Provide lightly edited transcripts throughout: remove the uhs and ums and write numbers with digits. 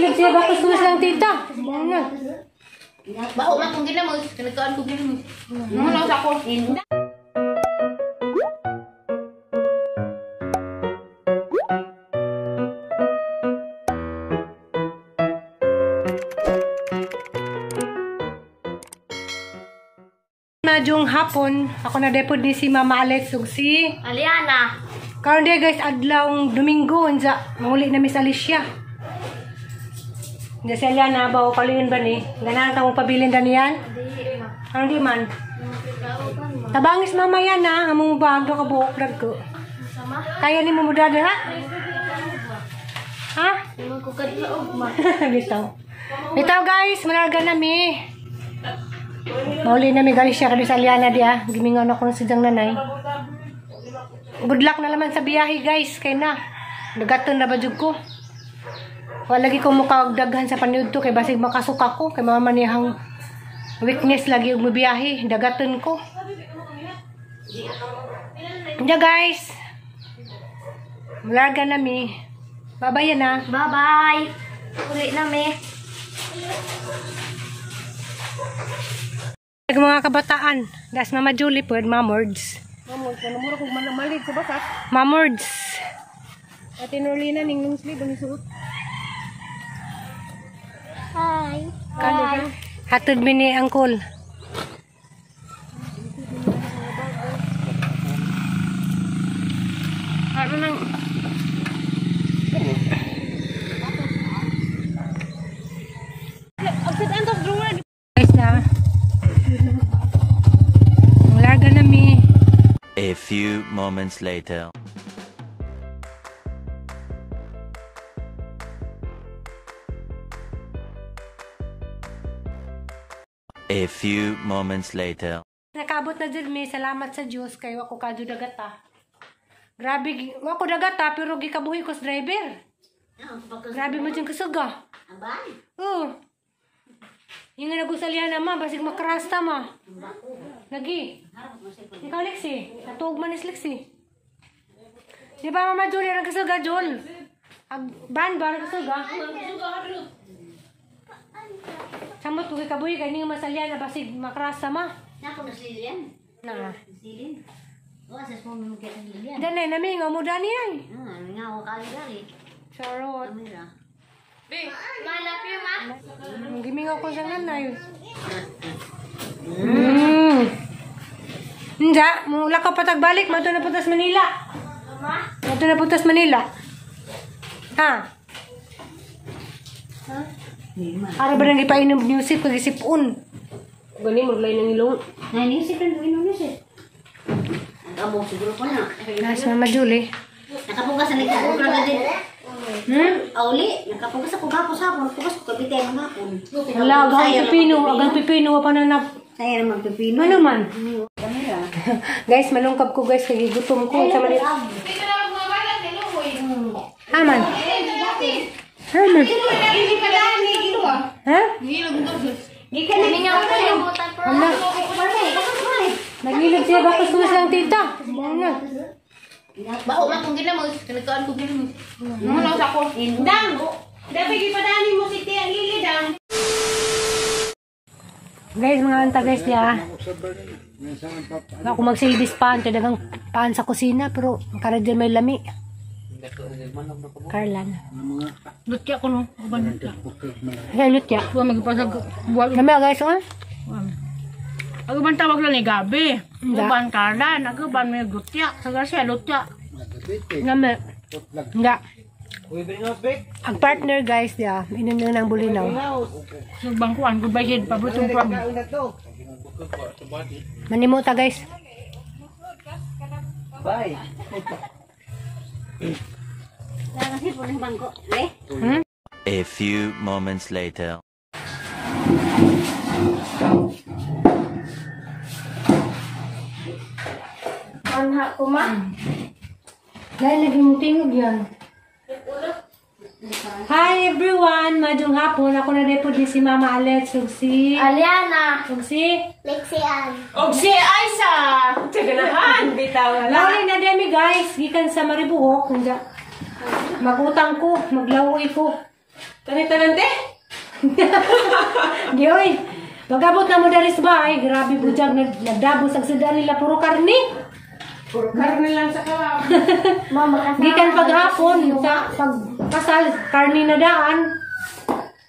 Nagilid siya ba kuskus lang tita. Ano? Bao man kung ginamos, kanagkaan ko ginamos. Ano sa ko? Madyong hapon, ako na depod ni si Mama Alex ug si Aliana. Karon day guys, adlaw Domingo unsa manguli na Miss Alicia. Unsa si Aliana ba o kaluyon ba ni? Ganahan ka mong pabilin daniyan? Di ma. Ano di man? Tabangis mama yan ha, among bago ka buok ko. Sama. Kaya ni mo mudada ha? Ha? Mo ko kadlaog ma. Bitaw. Bitaw guys, manarga na mi. Mauli na mi galis siya kadi sa Aliana di ah. Gimingaw na ko ng sidyang nanay. Good luck na naman sa biyahe guys, kay na. Nagaton na ba jud ko? Wala lagi ko mukha daghan sa paniudto kay basig makasuka ko kay mama niyang weakness lagi og mobiyahe, dagaton ko. Diya guys. Malarga na mi. Bye-bye na. Bye-bye. Uli na mi. Mga kabataan, das Mama Julie po, Mamords. Mamords, mura kong manamalig sa basak. Mamords. Ate Norlina, ning long sleeve, ang isuot. Hi. Hi. Hatod mi ni Angkol. Ano nang... Guys na. Larga na mi. A few moments later. A few moments later. Nakaabot na jud mi, salamat sa Dios kay wa ko kadyo dagata. Grabe, wa ko dagata pero gikabuhi ko sa driver. Grabe mo jud kasuga. Abay. Oh. Yung nga nagusalian na ma, basig makrasta ma. Lagi. Ikaw, Lexi. Natuog man is Lexi. Di ba, Mama Julie, ang kasuga, Jul? Ag ban ba, ang kasuga? Samot ko kay kabuhi, kay nga masalyan na basig makrasa ma. Nako na si Lilian. Na. Silin. Wa sa mo mo kay Lilian. Danay, nami, nga mo dani ay. Ah, nga wa kali. Charot. Kamera. Malaki ma. Gimingaw ko sa nanay. Hindi, mula ka patagbalik, mato na puntas Manila. Mato na puntas Manila. Ha? Ha? Ara ba nang ipainom music pag isipon? Gani, murlay ng ilong. Nay, ni si kan inom ni si. Ang amo siguro ko na. Nice, Mama Julie. Nakapugas na nagkakuha ka din. Hmm? Auli, nakapugas ako gapos hapon, pugas ko kabite ang hapon. Wala, agang pipino, pa na na. Saya naman pipino. Ano man? Kamera. Guys, malungkab ko guys, kay gigutom ko sa Manila. Aman. Aman. Ha? Ala. Nagilid siya ba kuskus lang tita? Ano? Bao man kung ginamos, kanagkaan ko ginamos. Ano sa ko? Dang! Dapat ipadani mo si Tia Lili, Dang. Guys, mga anta guys niya. Ako magsilbis pa, ang dagang paan sa kusina, pero karadyan may lami. Carlan. Lutya ko no. Uban lutya. Hey, lutya. Buwan magpasag. Buwan. Lami guys, oh. Ako ban tawag lang ni Gabi. Hindi. Uban Carlan. Ako ban may lutya. Sa Garcia, lutya. Lami. Nga. Ang partner guys, yeah, inom na ng bulinaw. Nagbangkuan. Goodbye kid. Paborito from. Manimuta guys. Bye. Kasi po ng bangko. Eh? Hmm? A few moments later. Anha ko ma. Dahil lagi mong tingog yan. Hi everyone! Madyong hapon. Ako na rin po din si Mama Alex ug si... Aliana. Ug si... Lexian. Og si Aisa! Taganahan! Bitaw. Lauli na demi guys. Gikan sa Maribuhok. Magutang ko. Maglawoy ko. Tani-tanan te. Di oy. Pag-abot na mo daris ba ay grabe bujag nagdabos ang sudan nila puro karne. Puro karne lang sa kawam. Gikan paghapon sa pagkasal karne na daan.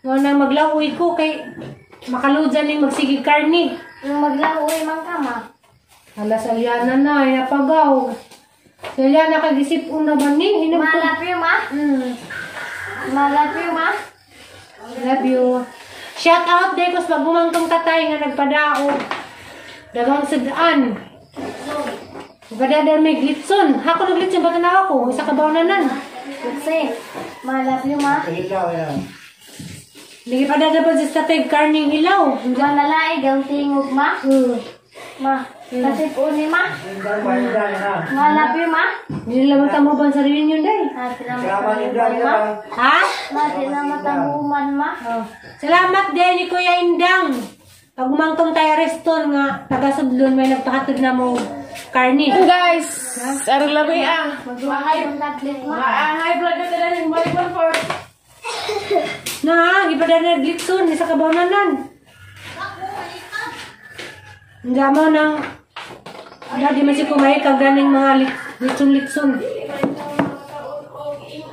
Mo nang maglaoy ko kay makaludyan ning magsigig karne. Nung maglaoy man ka ma. Hala sa Liana na ay napagaw. Sa Liana kagisip una ba ni Ma, love you ma. Ma, love you ma. Love you. Shout out day kus magumangtong tatay nga nagpadaog. Daghang sudaan. Padada may glitson. Hako nag glitson ba tanaw ako? Isa ka bawnanan. Kasi, ma, love you ma. Lagi padada pa sa tatay karning hilaw. Ma, nalaig ang tingog ma. Ma, kasi po ni ma. Ma, love you ma. Hindi nila magtamuban sa reunion day. Ha, tinamatamuman ma. Ha? Ma, tinamatamuman ma. Oh. Salamat din ni Kuya Indang. Pag umangtong tayo areston nga taga-sudlon may nagpahatod na mo karni. Guys, arang lami ah. Magmahay ang tablet ma. High blood na tanan balik one fourth. Na, gipadada glitson isa ka bawnanan. Hindi mo nang dadi man si kumay kag ganing mga litson-litson.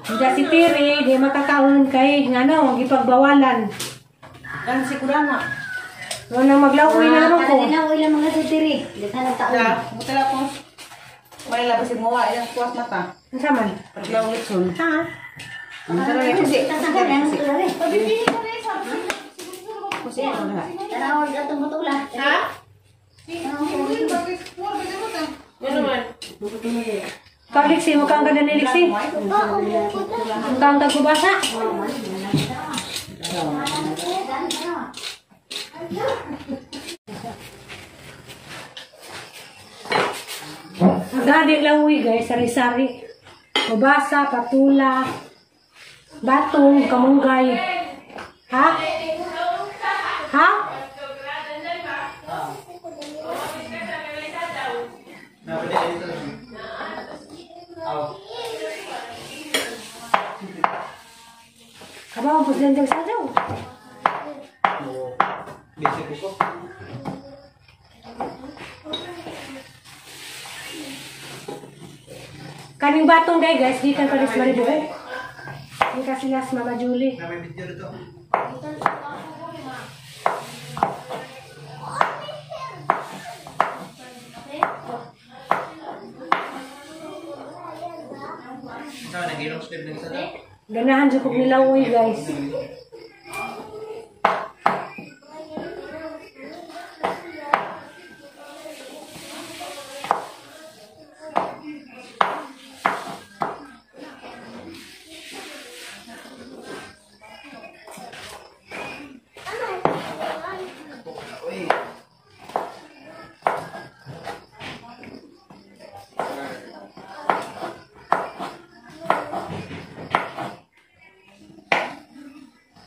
Hindi si Tiri, di makakaon kay ngano gipagbawalan. Dan si Kurama. Mo nang maglawuy na naman ko. Kanila ilang mga sitiri. Daghan ang taon. Da, mutala ko. May labas yung muwa, ilang kuwas mata. Unsa man? Paglaw litson. Ha? Mutala na kasi. Kasi, tanaw atong butula. Ha? Ano man? Ikaw, Lixie, mukhang ganda ni Lixie. Mukhang tagubasa. Ang lang uwi guys, sari-sari. Kubasa, patula, batong, kamunggay. Ha? Ha? Kabaw, presidente sa daw. Kaning batong day guys, di kan pares Maribohok. Di ka sila sa Mama Julie. Ganahan jud kog nilawoy guys.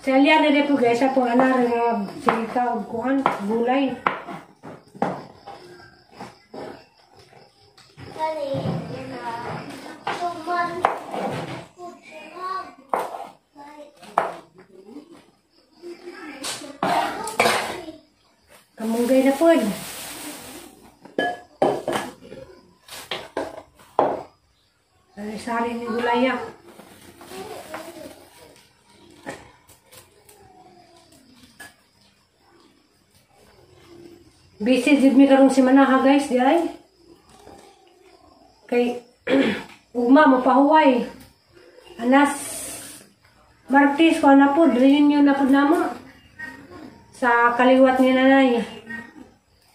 Sa Aliana na po guys, sa pong anar nga silita og kuan, gulay. Kamunggay na pod. Sari ni gulaya. Busy jud mi karong semana ha guys, di ay. Kay ugma mapahuway. Alas Martes ko na pod, reunion na pod namo. Sa kaliwat ni nanay.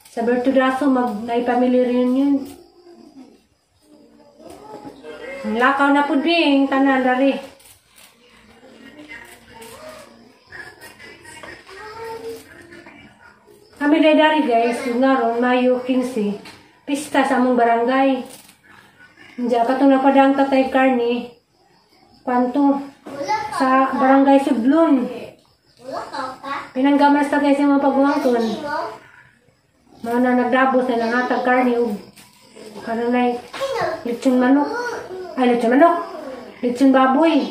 Sa Bertudaso mag nay family reunion. Lakaw na pod ding tanan dari. Kami dari guys, yung naron, Mayo 15, pista sa among barangay. Diya, katong napadang tatay karni, kwanto, sa barangay Sublon. Pinanggamas ta guys yung mga pagwangton. Mga na nagdabos na nangatag karni, ug kananay, lechon manok. Ay, lechon manok. Lechon baboy.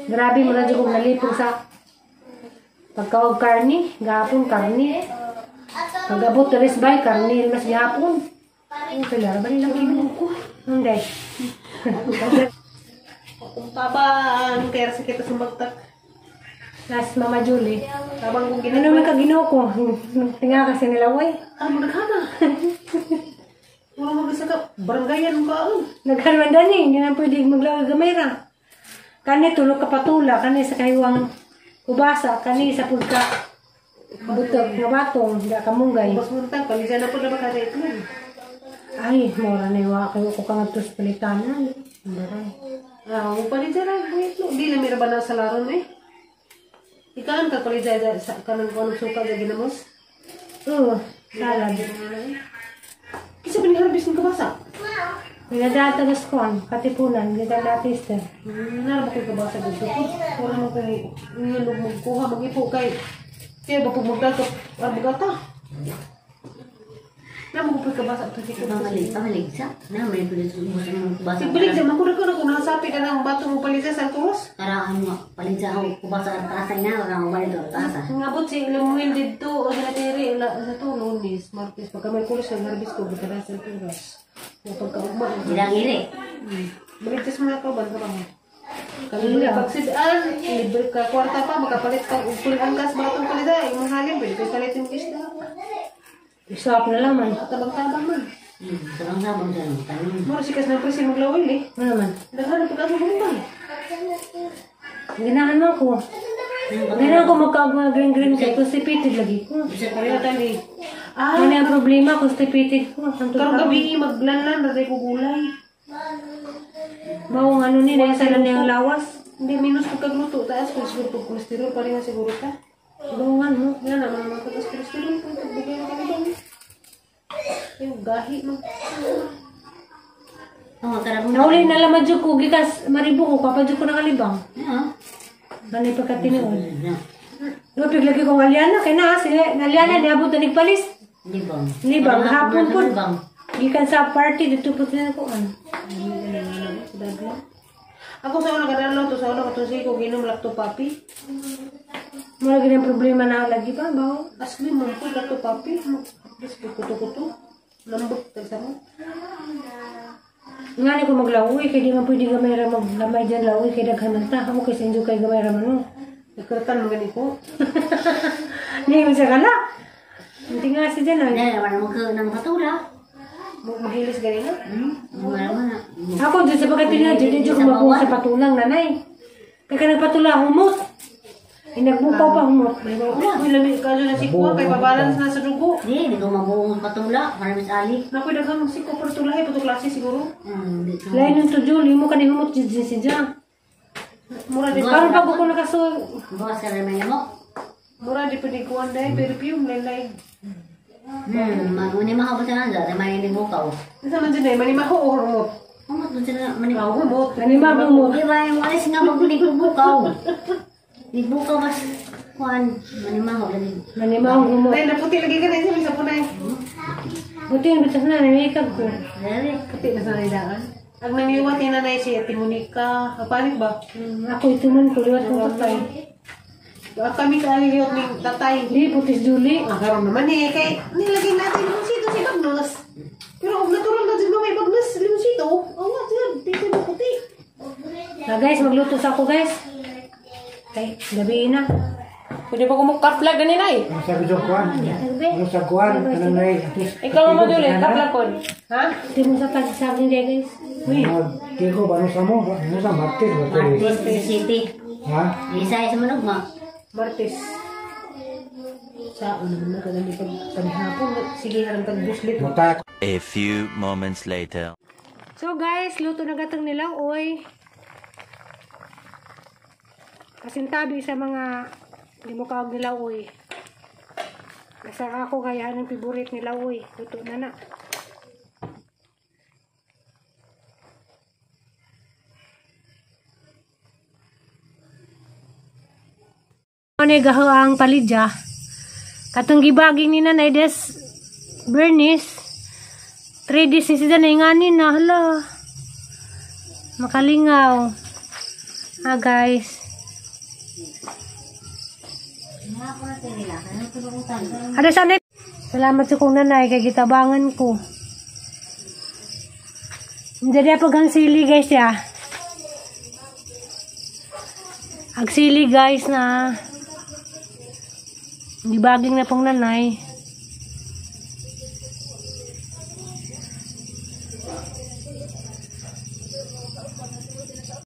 Grabe mo na dyan kung nalipong sa pagkaog karni, gahapon karni. Pag-abot teres bay karni mas gihapon. Ang kailangan ba nilang ibo ko? Hindi. Kung tabang kaya sa kita sumbagtak. Last Mama Julie. Tabang kung Ano man ka Ginoo ko? Tinga kasi nila way. Ah, magdaghana. Wala mo bisa ka barangayan mo kaon. Naghan man dani, hindi na pwede maglawag gamay ra. Kani tulo ka patula, kani sa kahiwang kubasa, kani sa pagka butok nga batong, da kamunggay. Bas muntag palisa na po na baka sa itlog. Ay, mora na iwa kayo ko kang atos palitanan. Baray. Ah, mo palisa na itlog. Di na mira ba na sa laron eh. Ikaan ka palisa sa kanang kanang suka sa ginamos. Oo, salad. Kisa ba ni harbis ng kabasa? Pinadatagas ko ang katipunan, gita natin. Nara ba kayo kabasa dito? Wala mo kung ngilog magkuha, mag-ipo kay kaya ba pag magdagap, abogata? Na mo ko kabasa ito si Pamalig, pamalig sa. Na may pulis mo kubasa. Sigbalik sa makura ko na kung nasapi ka ng bato mo palisa sa turos. Karaan mo palit sa ako kubasa at tasa na wala ko balik at tasa. Ngabot si Lemuel dito o sila Terry ila sa to Lunes, Martes pagka may kulos ng harbis ko bitaw sa turos. Yung pagkaugma. Ilang iri. Baligtas mo na ka ba ka mo? Kalibre pagsidaan, libre ka kwarta pa makapalit ka og full angkas batong palida imong halin pwede ka palit yung isda. Isap na lang man. Tabang-tabang man. Sabang-sabang sa tanong. Mura sikas ng presin maglawil eh. Ano naman? Daghan ang pagkaso bumutang. Ginahan mo ko. Ginahan ko magkaog mga green-green kay constipated lagi ko. Pareho tali. Ah, Ano ang problema? Constipated ko. karong gabi maglanlan ra ko gulay. Bawang ano ni, nasa na niyang lawas. Hindi minus pagkagluto taas ko siguro pag kolesterol pareha siguro ta. Bawang ano. Wala naman mga taas kolesterol kung pagbigay ng kalibang. Yung gahi mo. Oh, karabong. Nauli na laman dyan ko, gikas maribo ko, kapadyo ko nakalibang. Ah. Ganay pagkatinuod. Na. Lupig lagi kong alyana, kay na, sila, alyana, niabot na nagpalis. Libang. Libang, hapon po. Libang. Gikan sa party, dito po sila ko. Ano. Ako sa una kadalaw to sa una katong ko ginom lacto papi. Mura ganyan problema na lagi pa, bawo. Asli man ko lacto papi. Mas kuto-kuto. Lambot tag sa mo. Nga ni ko maglawuy, kay di man pwede gamay ra maglamay dyan lawuy, kay daghan man ta. Ako kay sa inyo kay gamay ra man mo. Nagkaratan mo gani ko. Hindi mo siya kala. Hindi nga si dyan ay. Na naman mo ka nang patula. Mahilis gani na. Wala man. Ako dyan sa pagkatina, dyan dyan ko mabuha sa patulang nanay. Kaya ka nagpatula, humot. Ay, nagbukaw pa humot. Uy, lami kaso na sikwa kay pabalance na sa dugo. Di, di ko mabuong patula para Miss Ali. Nakoy daghang sikwa pero tulahay puto klase siguro. Di ko. Lain ng tudyo, limo ka ni humot dyan dyan si dyan. Mura di Karon pag ko nakaso, Bawas ka rin mo. mura di pwede kuan dai perfume lain-lain. Muni mahabot sa nanda, may nibukaw. Unsa man dyan ay manimaho o hormot? Humot dun sila mani. Ah, humot. ganima humot. Di ba yung alis nga magbukaw. Nagbukaw mas kuan manimaho lagi. Manima ang humot. Nay naputi lagi ka na isa sa punay. Buti yung bitas na, namikag ko. Dali. Puti na sa naidaan. Ang nangliwat ni nanay si Ate Monica. Panik ba? Ako ito man, kuliwat kong tatay. Kami kaaliwat ni tatay. Di, putis Julie. Ah, karon naman eh. Kay nilagay natin limonsito si Bagnos. Pero og natural na dyan may Bagnos limonsito. Oh, nga dyan. Dito mo puti. Ah, guys, magluto sa ako guys. Kay, gabi na. Pwede ba kumukaplag ganin ay? Ano sa kuan? Ano sa kuan? Kanang nay atos. Ikaw mo Julie, kaplag kon. Ha? Di mo sa tag-saging day guys. Uy. Tigo ba ano sa mo? Ano sa Martes ba to? Martes City. Ha? Isa sa manog ma. Martes. Sa ano naman na kadali pag panihapon. Sige harang tag buslit. Mutay A few moments later. So guys, luto na gatong nilaw oy. Kasintabi sa mga di mo kaog nilaw oy. Basta ako kaya anong favorite nilaw oy. Luto na na. Ano gaho ang palidya. Katong gibaging ni Nanay des Bernice. 3 days ni sila na ingani na. Hala. Makalingaw. Ah guys. Nga po na nila. Kaya tubutan. Ano sana? Salamat sa kong nanay kay gitabangan ko. Hindi na pag ang sili guys ya. Ang sili guys na gibaging na pong nanay.